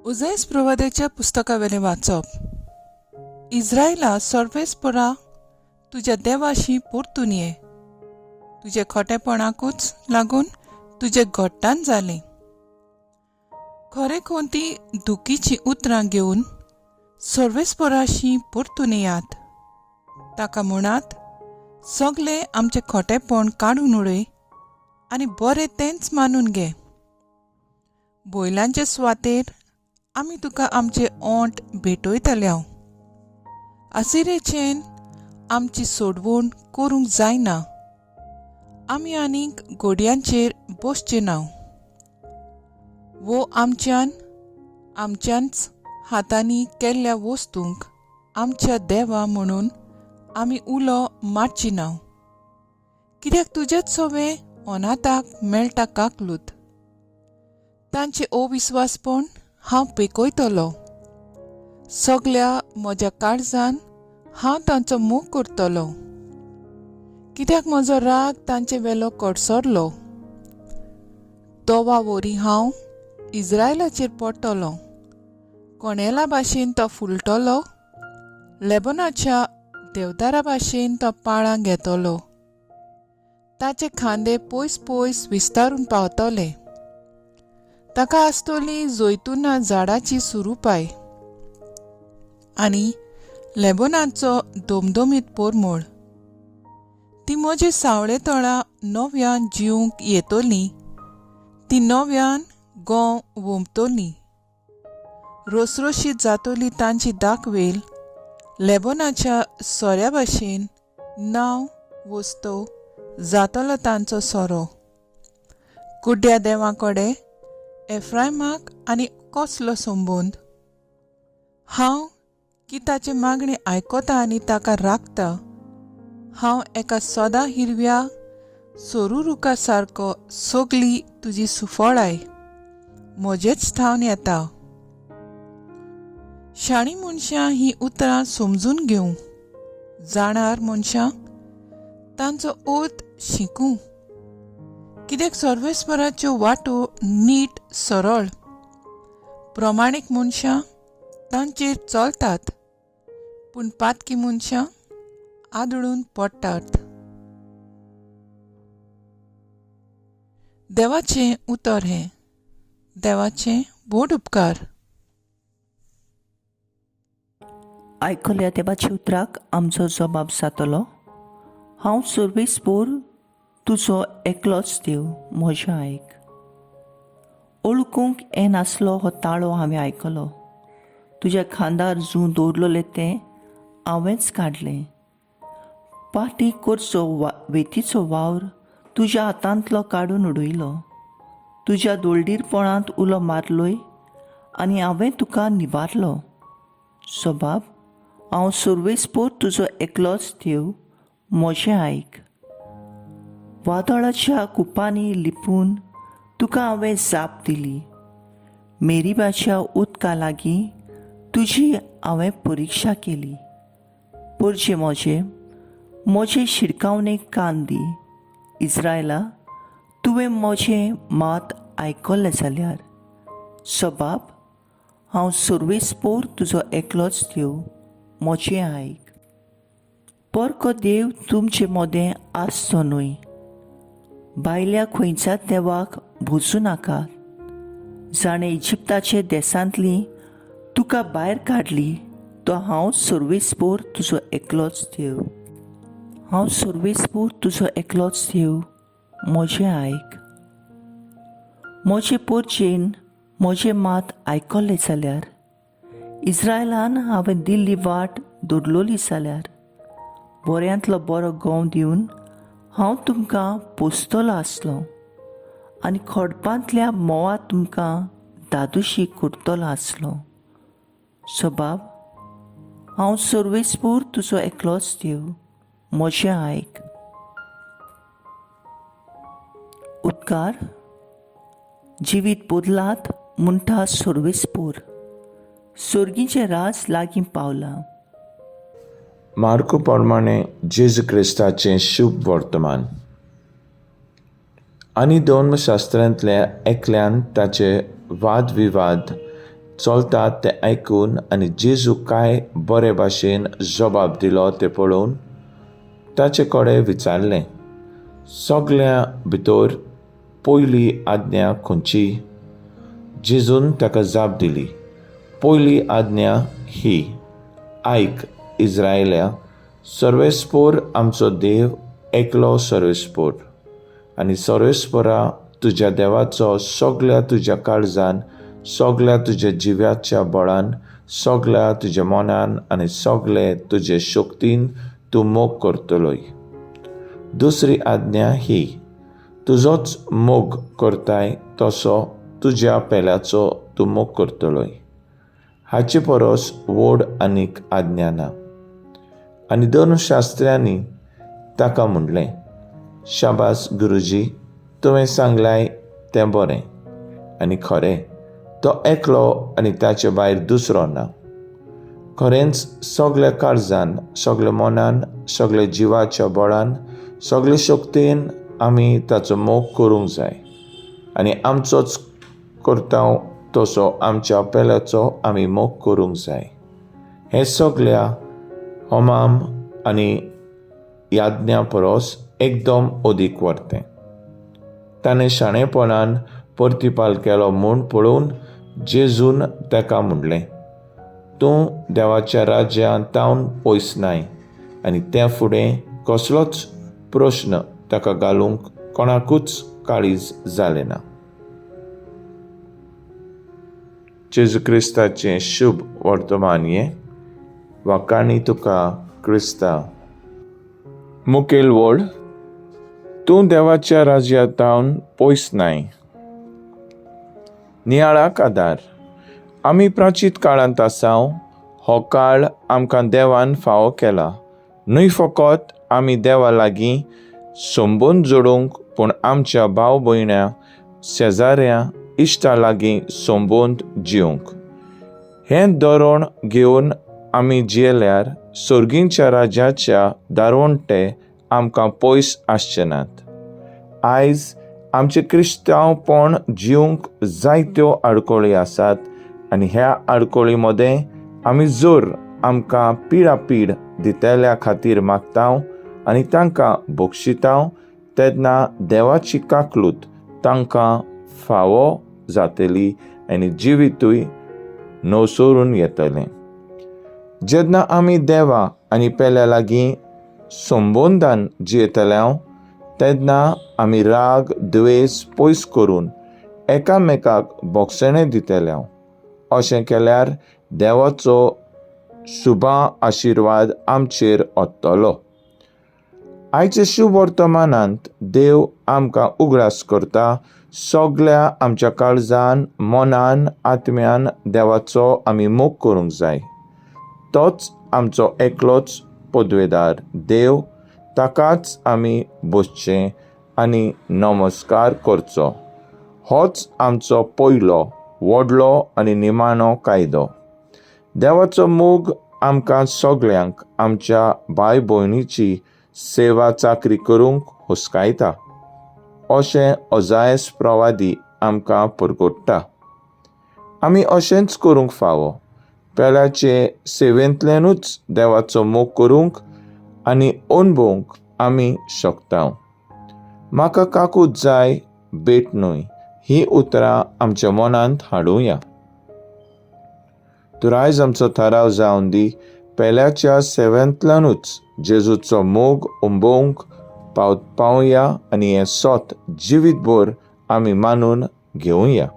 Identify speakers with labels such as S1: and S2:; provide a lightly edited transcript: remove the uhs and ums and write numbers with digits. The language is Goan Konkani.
S1: उजैस प्रवाद्याच्या पुस्तकावेलें वाचप. इस्रायला सर्वेस्परा तुज्या देवाशी परतून ये. तुजे खोटेपणाकूच लागून तुजे घट्टान जालें. खरें कोणती दुखीचीं उतरां घेवन सर्वेस्पराशी परतून येयात. ताका म्हणात, सगलें आमचें खोटेपण काडून उडय आनी बरें तेंच मानून घे. बैलांचे सुवातेर आमी तुका आमचे ओंठ भेटयतले. आसिरेचेन आमची सोडवण करूंक जायना. आमी आनीक गोडयांचेर बसचे ना. वो आमच्यान आमच्याच हातांनी केल्ल्या वस्तूंक आमच्या देवा म्हणून आमी उलो मारची ना. कित्याक तुजेच सवे अनाथाक मेळटा काकलूत. तांचे अविस्वासपण हांव पेकयतलो. सगल्या म्हज्या काळजान हांव तांचो मोग करतलो. कित्याक म्हजो राग तांचे वेलो कडसरलो. तोवा वरी हांव इस्रायलाचेर पडटलो. कोणेला भाशेन तो फुलटलो, लेबनाच्या देवदारा भाशेन तो पाळां घेतलो. ताचे खांदे पयस पयस विस्तारून पावतले. ताका आसतली जैतुना झाडाची सुरुपाय आनी लेबोनाचो दमदमीत पोरमोळ. ती म्हजे सावळे तळा नव्यान जिवंक येतली. ती नव्यान गोंव वोमतली. रोसरोशीत जातली तांची दाखवेल लेबोनाच्या सोऱ्या भाशेन नांव वस्तू जातलो तांचो सोरो. कुड्ड्या देवा कडेन एफ्रायमाक आनी कसलो संबंद? हांव की ताचे मागणें आयकता आनी ताका राखता. हांव एका सदां हिरव्या सोरू रुखा सारको सगली तुजी सुफळाय म्हजेच थावन येता. शाणी मनशां हीं उतरां समजून घेवं, जाणार मनशां तांचो अर्थ शिकूं. कित्याक सर्वेस्पराच्यो वाटो नीट सरळ, प्रमाणीक मनशां तांचेर चलतात, पूण पातकी मनशां आदळून पडटात. देवाचें उतर हें. देवाचें व्हड उपकार.
S2: आयकल्या देवाच्या उतराक आमचो जबाब जातलो. हांव सर्वेस्पोर तुजो एकलोच देव, म्हजें आयक. ओळखूंक येनासलो हो ताळो हांवें आयकलो. तुज्या खांदार जूं दवरलेलें तें हांवेंच काडलें. पाटी करचो वेतीचो वावर तुज्या हातांतलो काडून उडयलो. तुज्या दोळडीरपणांत उलो मारलोय आनी हांवें तुका निवारलो. सबाब, हांव सर्वेस्पोर तुजो एकलोच देव, म्हजें आयक. वादळाच्या कुपांनी लिपून तुका हांवें जाप दिली. मेरीबाच्या उदका लागीं तुजी हांवें परिक्षा केली. परजे म्हजे, म्हजे शिडकावणेक कान दी. इस्रायला, तुवें म्हजें मात आयकलें जाल्यार. सबाब, हांव सर्वेस्पोर तुजो एकलोच देव, म्हजें आयक. परको देव तुमचे मदें आसचो न्हय. भायल्या खंयच्या देवाक भोजूं नाकात. जाणें इजिप्ताचे देसांतली तुका भायर काडली तो हांव सर्वेस्पोर तुजो एकलोच देव. हांव सर्वेस्पोर तुजो एकलोच देव, म्हजें आयक. म्हजे पोरचेन म्हजें मात आयकलें जाल्यार, इस्रायलान हांवें दिल्ली वाट दवरलोली जाल्यार, बऱ्यांतलो बरो गोंव दिवन हांव तुमकां पोसतलो आसलो आनी खडपांतल्या म्होंवा तुमकां दादोशी करतलो आसलो. सबाब, हांव सर्वेस्पोर तुजो एकलोच देव, म्हजें आयक. उदकार जिवीत बदलात म्हणटा सर्वेस्पोर. सर्गीचें राज लागीं पावलां.
S3: मार्को प्रमाणे जेजू क्रिस्ताचें शुभ वर्तमान. आनी धर्मशास्त्रांतल्या एकल्यान ताचे वादविवाद चलतात तें आयकून आनी जेजू काय बरे भाशेन जबाब दिलो तें पळोवन ताचे कडेन विचारलें, सगळ्यां भितर पयली आज्ञा खंयची? जेजून ताका जाप दिली, पयली आज्ञा ही, आयक इज्रायल्या, सर्वेस्पोर आमचो देव एकलो सर्वेस्पोर, आनी सर्वेस्पोरा तुज्या देवाचो सगळ्या तुज्या काळजान, सगळ्या तुज्या जिव्याच्या बळान, सगळ्या तुज्या मनान आनी सगळे तुजे शक्तीन तूं मोग करतलोय. दुसरी आज्ञा ही, तुजोच मोग करताय तसो तुज्या पेल्याचो तूं मोग करतलोय. हाचे परस व्हड आनीक आज्ञा ना. आनी दोन शास्त्र्यांनी ताका म्हणलें, शाबास गुरुजी, तुवें सांगलाय तें बरें आनी खरें, तो एकलो आनी ताचे भायर दुसरो ना. खरेंच सगल्या काळजान, सगल्या मनान, सगल्या जिवाच्या बळान, सगळे शक्तीन आमी ताचो मोग करूंक जाय, आनी आमचोच करता तसो आमच्या पेल्याचो आमी मोग करूंक जाय. हें सगल्या होमाम आनी याज्ञा परस एकदम अदीक वरतें. ताणें शाणेपणान प्रतिपाल केलो म्हूण पळोवन जेजून ताका म्हणलें, तूं देवाच्या राज्यांत तावन पयस नाय. आनी त्या फुडें कसलोच प्रश्न ताका घालूंक कोणाकूच काळीज जालें ना. जेजू क्रिस्ताचें शुभ वर्तमान हें वाकाणी तुका क्रिस्ता. मुखेल वळ, तूं देवाच्या राज्यांत पयस नाय. नियाळाक आदार. आमी प्राचीत काळांत आसाव. हो काळ आमकां देवान फावो केला, न्हय फकत आमी देवा लागीं संबंद जोडूंक, पूण आमच्या भाव भयण्यां, शेजाऱ्यां, इश्टा लागीं संबंद जिवंक. हें धोरण घेवन आमी जियेल्यार सर्गींच्या राज्याच्या दारवंटे आमकां पयस आसचे नात. आयज आमचें क्रिस्तांवपण जिवंक जायत्यो आडखळी आसात, आनी ह्या आडखळी मदें आमी जर आमकां पिडापीड दितल्या खातीर मागता आनी तांकां बक्षिता, तेन्ना देवाची काकलूत तांकां फावो जातली आनी जिवितूय नवसरून येतलें. जेन्ना आमी देवा आनी पेल्या लागीं संबंदान जियेतले, तेन्ना आमी राग द्वेस पयस करून एकामेकाक बोगसणें दितले. अशें केल्यार देवाचो शुभा आशिर्वाद आमचेर ओतलो. आयचे शुभ वर्तमानांत देव आमकां उगडास करता, सगल्या आमच्या काळजान, मनान, आत्म्यान देवाचो आमी मोग करूंक जाय. तोच आमचो एकलोच पदवेदार देव, ताकाच आमी बसचें आनी नमस्कार करचो. होच आमचो पयलो, व्हडलो आनी निमाणो कायदो. देवाचो मोग आमकां सगल्यांक आमच्या भाय भयणीची सेवा चाकरी करूंक हुस्कायता, अशें अजायस प्रवादी आमकां परगट्टा. आमी अशेंच करूंक फावो. पेल्याचे सेवेंतल्यानूच देवाचो मोग करूंक आनी अणभवंक आमी शकता. म्हाका काकूत जाय, भेट न्हय, ही उतरां आमच्या मनांत हाडुया. तर आयज आमचो थाराव जावन दी, पेल्याच्या सेवेंतल्यानूच जेजूचो मोग उंबोवंक पावया आनी हें सोत जिवीतभर आमी मानून घेवया.